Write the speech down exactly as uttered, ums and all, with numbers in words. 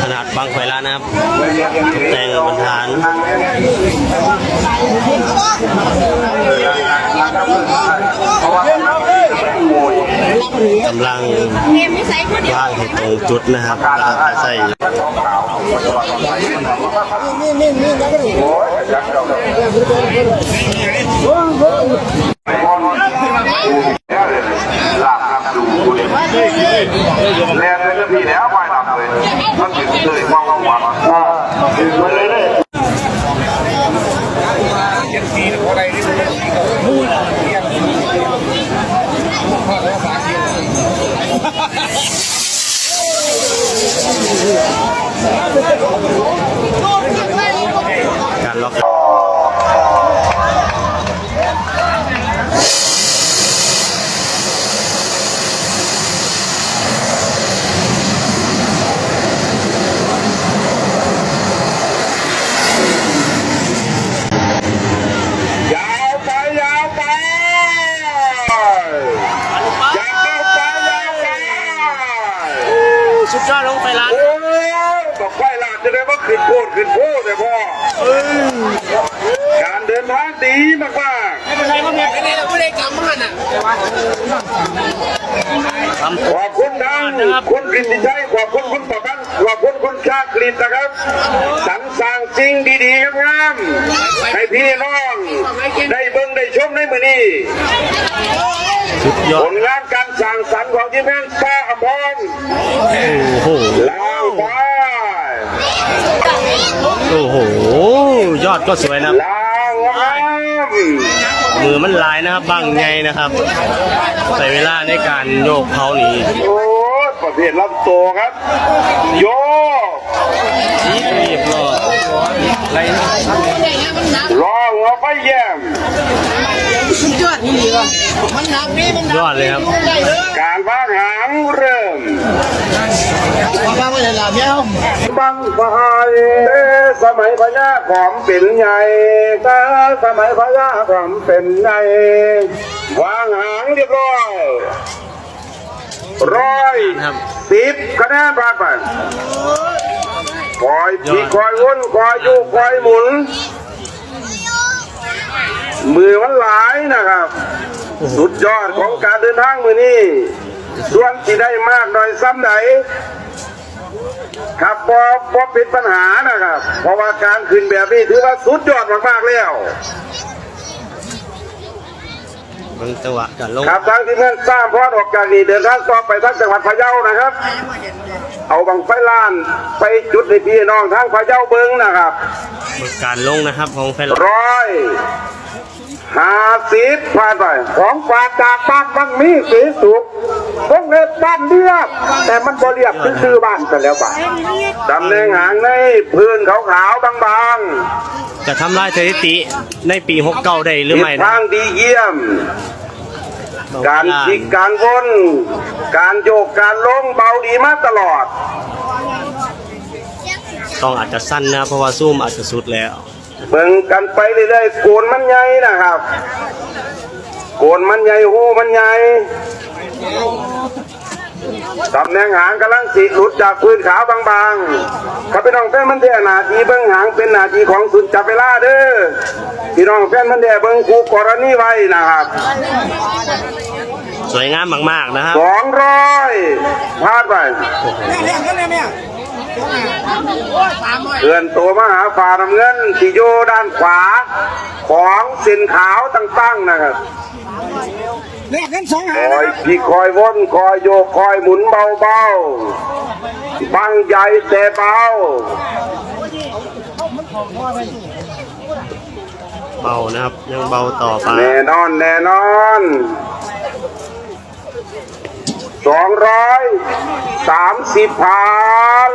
ขนาดบั้งไฟลานนะครับ ตกแต่งบรรหาร กำลังวางให้ตรงจุดนะครับ แล้วก็ใส่ ลากน้ำดูกูเลย แล่นเลยนะพี่ แล้วว่ายน้ำเลย มันถึงเลย มองหัว การล็อก ยาวไป ยาวไป ยาวไป ยาวไป สุดยอดของไฟลาน โอ้ย บั้งไฟลานจะได้มาขึ้นโพดขึ้นโพดเลยพ่อ การเดินทางดีมากๆ ไม่เป็นไร ไม่เป็นไร ไม่ได้กำมันอ่ะ ขอบคุณทางคุณกิตติชัย ขอบคุณคุณประพันธ์ ขอบคุณคุณชาคริตนะครับ สรรสร้างสิ่งดีๆงามๆให้พี่น้องได้เบิ่งได้ชมในมื้อนี้ สุดยอด ผลงานการสร้างสรรค์ของทีมงานฟ้าอำพร โอ้โห ลาวฟ้า โอ้โห ยอดก็สวยนะครับ ลาวงาม มือมันหลายนะครับ บั้งใหญ่นะครับ ใช้เวลาในการโยกเผานี่ โอ้ย ประเภทลำตัวครับ โยก เรียบร้อย ร้องเอาไปแย้ม สุดยอดนี่หลีวะ มันหนักนี่ มันหนัก ยอดเลยครับ ได้เลย การวางหางเริ่ม บั้งไฟ สมัยพญาขอมเป็นใหญ่ สมัยพญาขอมเป็นใหญ่ วางหางเรียบร้อย ร้อย ครับ สิบคะแนนผ่านไป คอยพลิก ยอด คอยวน คอยโยก คอยหมุน มือมันหลายนะครับ สุดยอดของการเดินทางมื้อนี้ ส่วนที่ได้มากน้อยส่ำใด ครับ บ่ บ่เป็นปัญหานะครับ เพราะว่าการขึ้นแบบนี้ถือว่าสุดยอดมากๆแล้ว เบิ่งจังหวะการลง ครับ ทางทีมงานสร้างพอดออกจากนี่เดินทางต่อไปทางจังหวัดพะเยานะครับ เอาบั้งไฟลานไปจุดให้พี่น้องทางพะเยาเบิ่งนะครับ เบิ่งการลงนะครับของไฟลาน ร้อยห้าสิบ ผ่านไป ของฝากจากบ้านบังมีสีสุข วงเล็บบ้านเรียบ แต่มันบ่เรียบคือชื่อบ้านกันแล้วป่ะ ตำแหน่งหางในพื้นขาวๆบางๆ จะทำลายสถิติในปีหกเก้าได้หรือไม่นะ ทิศทางดีเยี่ยม การพลิกการวน การโยกการลงเบาดีมาตลอด ต้องอาจจะสั้นนะ เพราะว่าซูมอาจจะสุดแล้ว เบิ่งกันไปเรื่อยๆ โกนมันใหญ่นะครับ โกนมันใหญ่ ฮูมันใหญ่ ตำแหน่งหางกำลังสิหลุดจากพื้นขาวบางๆ ครับพี่น้องแฟนมันธุ์แท้ หน้าที่เบิ่งหางเป็นหน้าที่ของศูนย์จับเวลาเด้อ พี่น้องแฟนมันธุ์แท้เบิ่งคู่กรณีไว้นะครับ สวยงามมากๆนะครับ สองร้อย พลาดไป เคลื่อนตัวมาหาฝ่าน้ำเงินที่อยู่ด้านขวาของเส้นขาวตั้งๆนะครับ แลกกันสองหาง คอยพลิกคอยวน คอยโยกคอยหมุนเบาๆ บั้งใหญ่แต่เบา เบานะครับ ยังเบาต่อไป แน่นอน แน่นอน สองร้อยสามสิบ ผ่าน